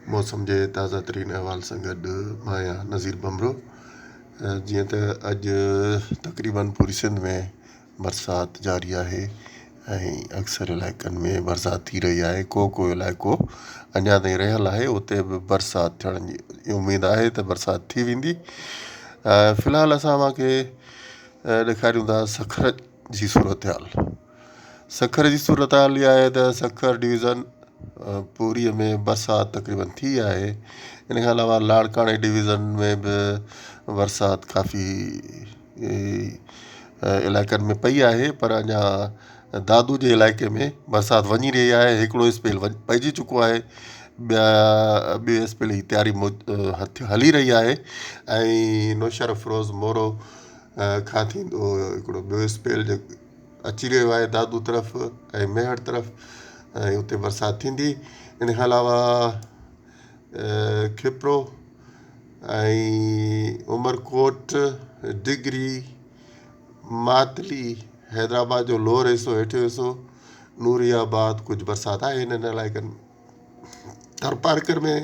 موسم جي تازه ترين احوال سان گڏ مان آهيان نذير ڀنڀرو. جيئن ته اڄ تقريبن پوري سنڌ ۾ برسات جاري آهي ۽ اڪثر علائقن ۾ برسات ٿي رهي آهي. ڪو ڪو علائقو اڃا تائين رهيل آهي، اتي به برسات ٿيڻ جي اميد آهي ته برسات ٿي ويندي. في الحال اسان اوهان کي ڏيکاريون ٿا سکر جي صورتحال. سکر جي صورتحال اها آهي ته سکر ڊويزن پوريء ۾ برسات تقريبن ٿي آهي. ان کان علاوه لاڙڪاڻي ڊويزن ۾ به برسات ڪافي علائقن ۾ پئي آهي، پر اڃا دادو جي علائقي ۾ برسات وڃي رهي آهي. هڪڙو اسپيل پئجي چڪو آهي، ٻيا ٻئي اسپيل جي تياري هلي رهي آهي. ۽ نوشهروفيروز مورو کان ٿيندو هڪڙو ٻيو اسپيل اچي رهيو آهي دادو طرف ۽ ميهڙ طرف، ۽ اتي برسات ٿيندي. ان کان علاوه کپرو ۽ عمرڪوٽ، ڊگري، ماتلي، حيدرآباد جو لوئر حصو، هيٺيون حصو، نوري آباد، ڪجهه برسات آهي انهن علائقن ۾. ٿرپارڪر ۾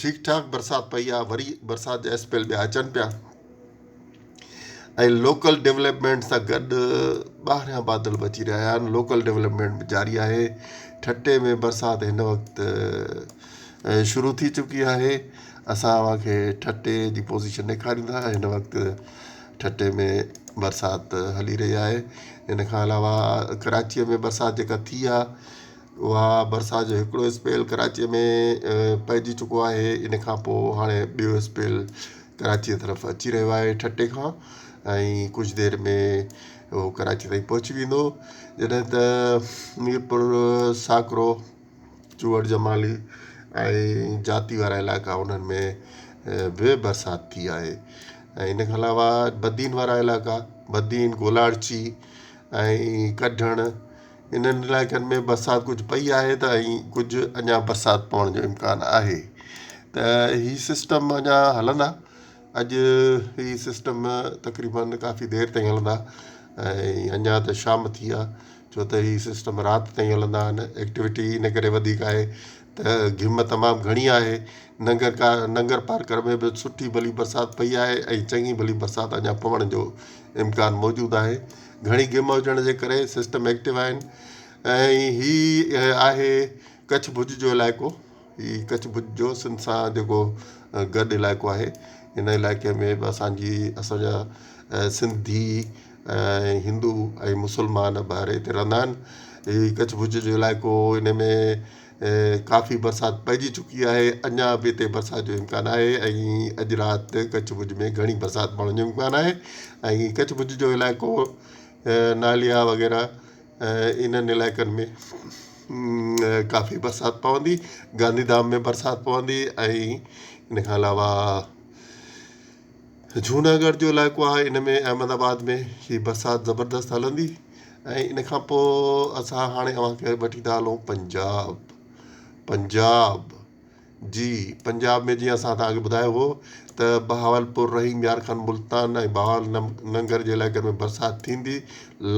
ٺيڪ ٺاڪ برسات پئي آهي، وري برسات جا اسپيل ٻيا اچن پيا، ۽ لوڪل ڊولپمينٽ سان گڏ ٻاهريان بادل به اچي رهيا آهن. لوڪل ڊولپمينٽ به جاري آهي. ٺٽي ۾ برسات هن وقت شروع ٿي چڪي آهي. اسان اوهان کي ٺٽي جي پوزيشن ڏيکاريون ٿا. هن وقت ٺٽي ۾ برسات هلي رهي آهي. ان کان علاوه ڪراچيء ۾ برسات جيڪا ٿي آهي، اها برسات جو هڪڙو اسپيل ڪراچيء ۾ پئجي چڪو آهي. ان کان پوء هاڻي ٻيو اسپيل ڪراچيء طرف اچي رهيو آهي ٺٽي کان، ۽ ڪجهه دير ۾ اهو ڪراچي تائين پهچي ويندو. جڏهن ته ميرپور ساڪرو، چوهڙ جمالي ۽ جاتي وارا علائقا، انهن ۾ به برسات ٿي آهي. ۽ ان کان علاوه بدين وارا علائقا، بدين، گولاڙچي ۽ ڪڍڻ، انهن علائقن ۾ برسات ڪجهه پئي آهي ته ۽ ڪجهه اڃا برسات پوڻ جو امڪان آهي. ته هي سسٽم اڃا هلندا. اڄ هي سسٽم تقريبن ڪافي دير تائين هلندا، ۽ اڃا ته شام ٿي آهي، ڇو ته هي سسٽم رات تائين هلندا آهن. ايڪٽيوٽي ان ڪري وڌيڪ آهي ته گهم تمام گهڻي آهي. ننگر ڪا ننگر پارڪر ۾ به سٺي ڀلي برسات پئي آهي، ۽ چڱي ڀلي برسات اڃا پوڻ جو امڪان موجود آهي. گهڻي گهم هجڻ جي ڪري سسٽم ايڪٽو آهن. ۽ هي آهي ڪڇ ڀڄ جو علائقو. هي ڪڇ ڀڄ جو سنڌ سان جيڪو گڏ علائقو آهي، هن علائقي ۾ به اسانجي اسانجا سنڌي ۽ هندو ۽ مسلمان ڀائر هتي رهندا آهن. هي ڪڇ ڀڄ جو علائقو، ان ۾ ڪافي برسات پئجي چڪي آهي. اڃا به هتي برسات جو امڪان آهي، ۽ اڄ رات ڪڇ ڀڄ ۾ گهڻي برسات پوڻ جو امڪان آهي. ۽ ڪڇ ڀڄ جو علائقو، ناليا وغيره، انهن علائقن ۾ ڪافي برسات پوندي. گانڌي ڌام ۾ برسات پوندي. ۽ ان کان علاوه جهوناڳڙهه جو علائقو آهي، ان ۾ احمد آباد ۾ هي برسات زبردست هلندي. ۽ ان کان پوء اسان هاڻي اوهان کي وٺي ٿا هلون پنجاب. پنجاب جي، پنجاب ۾ جيئن اسان توهان کي ٻڌايو هو ته بهاولپور، رحيم يار خان، ملتان ۽ بهاول ننگر جي علائقن ۾ برسات ٿيندي.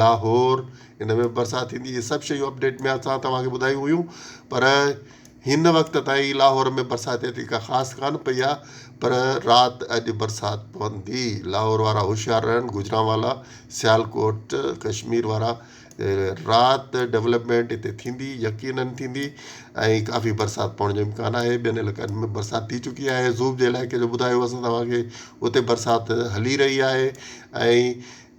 لاهور، ان ۾ به برسات ٿيندي. اهي سڀ شيون اپڊيٽ ۾ اسان توهان کي ٻڌايون هيون، پر هن وقت تائين لاهور ۾ برسات ايتري ڪا خاص ڪانه پئي آهي، پر رات اڄ برسات پوندي. لاهور وارا هوشيار رهن، گجرانوالا، سيالڪوٽ، ڪشمير وارا، رات ڊولپمينٽ هتي ٿيندي، يقينن ٿيندي، ۽ ڪافي برسات پوڻ جو امڪان آهي. ٻين علائقن ۾ برسات ٿي چڪي آهي. زوب جي علائقي جو ٻڌايو اسان توهان کي، اتي برسات هلي رهي آهي. ۽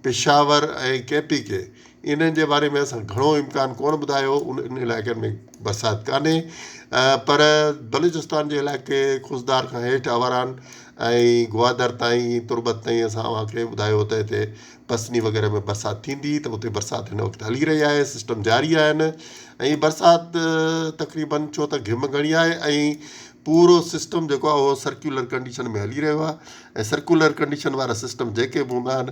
پشاور ۽ ڪي پي ڪي، انهن جي باري ۾ اسان گهڻو امڪان ڪونه ٻڌايو، انهن علائقن ۾ برسات ڪانهي. پر بلوچستان جي علائقي خضدار کان هيٺ آواران ۽ گوادر تائين، تربت تائين اسان اوهان کي ٻڌايو ته هتي پسني وغيره ۾ برسات ٿيندي، ته اتي برسات هن وقت هلي رهي آهي، سسٽم جاري آهن. ۽ برسات تقريبن ڇو ته گهم گهڻي آهي، ۽ پورو سسٽم جيڪو آهي اهو سرڪيولر ڪنڊيشن ۾ هلي رهيو آهي، ۽ سرڪيولر ڪنڊيشن وارا سسٽم جيڪي به هوندا آهن،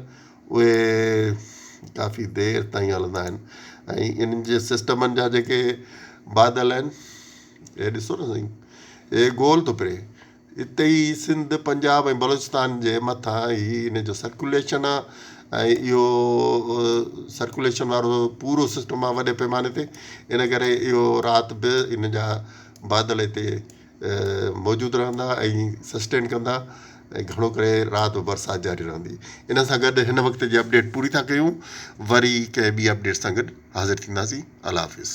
اهي ڪافي دير تائين هلندا آهن. ۽ انهن جي سسٽمن جا جيڪي بادل آهن، اهي ڏسو نه سائين، اهي گول ٿو ڦري اتي ئي سنڌ، پنجاب ۽ بلوچستان جي مٿان. هي ان جو سرڪوليشن آهي، ۽ اهو سرڪوليشن وارو پورو سسٽم آهي وڏي پيماني تي. ان ڪري اهو رات به ان جا بادل هتي موجود رهندا ۽ سسٽين ڪندا ۽ گهڻو ڪري رات به برسات جاري رهندي ان سان گڏ هن وقت جي اپڊيٽ پوري ٿا ڪيون وري ڪنهن ٻي اپڊيٽ سان گڏ حاضر ٿينداسين الله حافظ.